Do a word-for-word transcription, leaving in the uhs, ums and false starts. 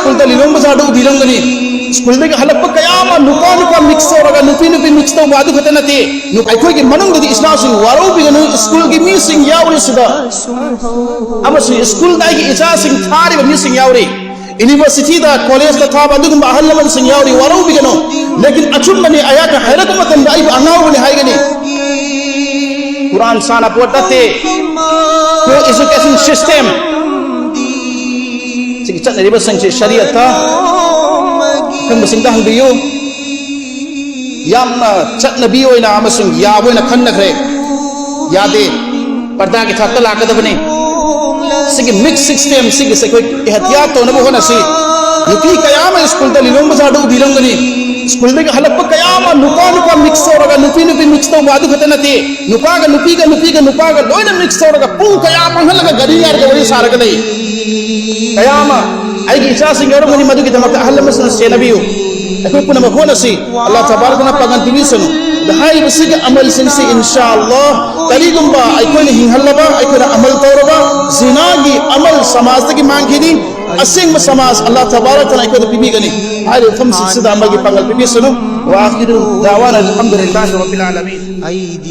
ꯁ꯭ꯀꯨꯜꯗ ꯂꯤꯂꯣꯡ ꯕꯖꯥꯔꯗ ꯎꯕꯤꯔꯝꯒꯅꯤ꯫ ꯁ꯭ꯀꯨꯜꯗꯒꯤ ꯍꯜꯂꯛꯄ ꯀꯌꯥ ꯑꯃ ꯅꯨꯄꯥ ꯅꯨꯄꯥ ꯃꯤꯛꯁ ꯇꯧꯔꯒ, ꯅꯨꯄꯤ ꯅꯨꯄꯤ ꯃꯤꯛꯁ ꯇꯧꯕ ꯑꯗꯨ ꯈꯛꯇ ꯅꯠꯇꯦ꯫ ꯅꯨ-, ꯑꯩꯈꯣꯏꯒꯤ ꯃꯅꯨꯡꯗꯗꯤ ꯏꯆꯥꯁꯤꯡ ꯋꯥꯔꯧꯕꯤꯒꯅꯨ, ꯁ꯭ꯀꯨꯜꯒꯤ ꯃꯤꯁꯤꯡ ꯌꯥꯎꯔꯤ ꯁꯤꯗ, ꯑꯃꯁꯨꯡ ꯁ꯭ꯀꯨꯜꯗ ꯑꯩꯒꯤ ꯏꯆꯥꯁꯤꯡ ꯊꯥꯔꯤꯕ ꯃꯤꯁꯤꯡ ꯌꯥꯎꯔꯤ꯫ ꯌꯨꯅꯤꯚꯔꯁꯤꯇꯤꯗ, ꯀꯣꯂꯦꯖꯇ ꯊꯥꯕ ꯑꯗꯨꯒꯨꯝꯕ ꯑꯍꯜ ꯂꯃꯟꯁꯤꯡ ꯌꯥꯎꯔꯤ, ꯋꯥꯔꯧꯕꯤꯒꯅꯨ꯫ ꯂꯦꯀꯤꯟ ꯑꯆꯨꯝꯕꯅꯤ, ꯑꯩꯍꯥꯛꯅ ꯍꯥꯏꯔꯛꯄ ꯃꯇꯝꯗ ꯑꯩꯕꯨ ꯑꯉꯥꯎꯕꯅꯤ ꯍꯥꯏꯒꯅꯤ꯫ ꯀꯨꯔꯥꯟ ꯁꯥꯟꯅꯄꯣꯠ ꯅꯠꯇꯦ꯫ ꯀꯣ ꯑꯦꯖꯨꯀꯦꯁꯟ ꯁꯤꯁꯇꯦꯝ꯫ ꯁꯤꯒꯤ ꯆꯠꯅꯔꯤꯕꯁꯤꯡꯁꯤ ꯁꯔꯤꯌꯠꯇ ꯈꯪꯕꯁꯤꯡꯗ ꯍꯪꯕꯤꯌꯨ꯫ ꯌꯥꯝꯅ ꯆꯠꯅꯕꯤ ꯑꯣꯏꯅ ꯑꯃꯁꯨꯡ ꯌꯥꯕ ꯑꯣꯏꯅ ꯈꯟꯅꯈ꯭ꯔꯦ꯫ ꯌꯥꯗꯦ꯫ ꯄꯔꯗꯥꯒꯤ ꯊꯥꯛꯇ ꯂꯥꯛꯀꯗꯕꯅꯤ꯫ ꯁꯤꯒꯤ ꯃꯤꯛꯁ ꯁꯤꯁꯇꯦꯝ ꯁꯤꯒꯤꯁꯦ ꯑꯩꯈꯣꯏ ꯑꯦꯍꯇꯤꯌꯥꯠ ꯇꯧꯅꯕ ꯍꯣꯠꯅꯁꯤ꯫ ꯅꯨꯄꯤ ꯀꯌꯥ ꯑꯃ ꯁ꯭ꯀꯨꯜꯗ ꯂꯤꯂꯣꯡ ꯕꯖꯥꯔꯗ ꯎꯕꯤꯔꯝꯒꯅꯤ꯫ ꯁ꯭ꯀꯨꯜꯗꯒꯤ ꯍꯜꯂꯛꯄ ꯀꯌꯥ ꯑꯃ ꯅꯨꯄꯥ ꯅꯨꯄꯥ ꯃꯤꯛꯁ ꯇꯧꯔꯒ, ꯅꯨꯄꯤ ꯅꯨꯄꯤ ꯃꯤꯛꯁ ꯇꯧꯕ ꯑꯗꯨ ꯈꯛꯇ ꯅꯠꯇꯦ, ꯅꯨꯄꯥꯒ ꯅꯨꯄꯤꯒ, ꯅꯨꯄꯤꯒ ꯅꯨꯄꯥꯒ ꯂꯣꯏꯅ ꯃꯤꯛꯁ ꯇꯧꯔꯒ ꯄꯨꯡ ꯀꯌꯥ ꯃꯥꯡꯍꯜꯂꯒ ꯒꯥꯔꯤ ꯉꯥꯏꯔꯒ ꯋꯥꯔꯤ ꯁꯥꯔꯒ ꯂꯩ꯫ ꯀꯌꯥ ꯑꯃ ꯑꯩꯒꯤ ꯏꯆꯥꯁꯤꯡ ꯌꯥꯎꯔꯝꯒꯅꯤ, ꯃꯗꯨꯒꯤꯗꯃꯛꯇ ꯑꯍꯜ ꯂꯃꯟꯁꯤꯡꯅ ꯁꯦꯟꯅꯕꯤꯌꯨ꯫ ꯑꯩꯈꯣꯏ ꯄꯨꯝꯅꯃꯛ ꯍꯣꯠꯅꯁꯤ꯫ ꯑꯜꯂꯥꯍ ꯇꯕꯥꯔꯛꯅ ꯄꯥꯡꯒꯜ ꯄꯤꯕꯤꯁꯅꯨ꯫ ꯑꯗ ꯍꯥꯏꯔꯤꯕꯁꯤꯒꯤ ꯑꯃꯜꯁꯤꯡꯁꯤ ꯏꯟꯁꯥ ꯑꯜꯂꯥꯍ ꯀꯔꯤꯒꯨꯝꯕ ꯑꯩꯈꯣꯏꯅ ꯍꯤꯡꯍꯜꯂꯕ, ꯑꯩꯈꯣꯏꯅ ꯑꯃꯜ ꯇꯧꯔꯕ, ꯖꯤꯅꯥꯒꯤ ꯑꯃꯜ ꯁꯃꯥꯖꯇꯒꯤ ꯃꯥꯡꯈꯤꯅꯤ꯫ ꯑꯁꯦꯡꯕ ꯁꯃꯥꯖ ꯑꯜꯂꯥꯍ ꯇꯕꯥꯔꯛꯅ ꯑꯩꯈꯣꯏꯗ ꯄꯤꯕꯤꯒꯅꯤ꯫ ꯍꯥꯏꯔꯤꯕ ꯃꯐꯝꯁꯤꯡꯁꯤꯗ ꯑꯃꯜꯒꯤ ꯄꯥꯡꯒꯜ ꯄꯤꯕꯤꯁꯅꯨ꯫ ꯋꯥ ꯑꯈꯤꯔꯨ ꯗꯥꯋꯥꯅ ꯑꯜꯍꯝꯗꯨꯂꯤꯜꯂꯥꯍꯤ ꯔꯕꯤꯜ ꯑꯥꯂꯃꯤꯟ꯫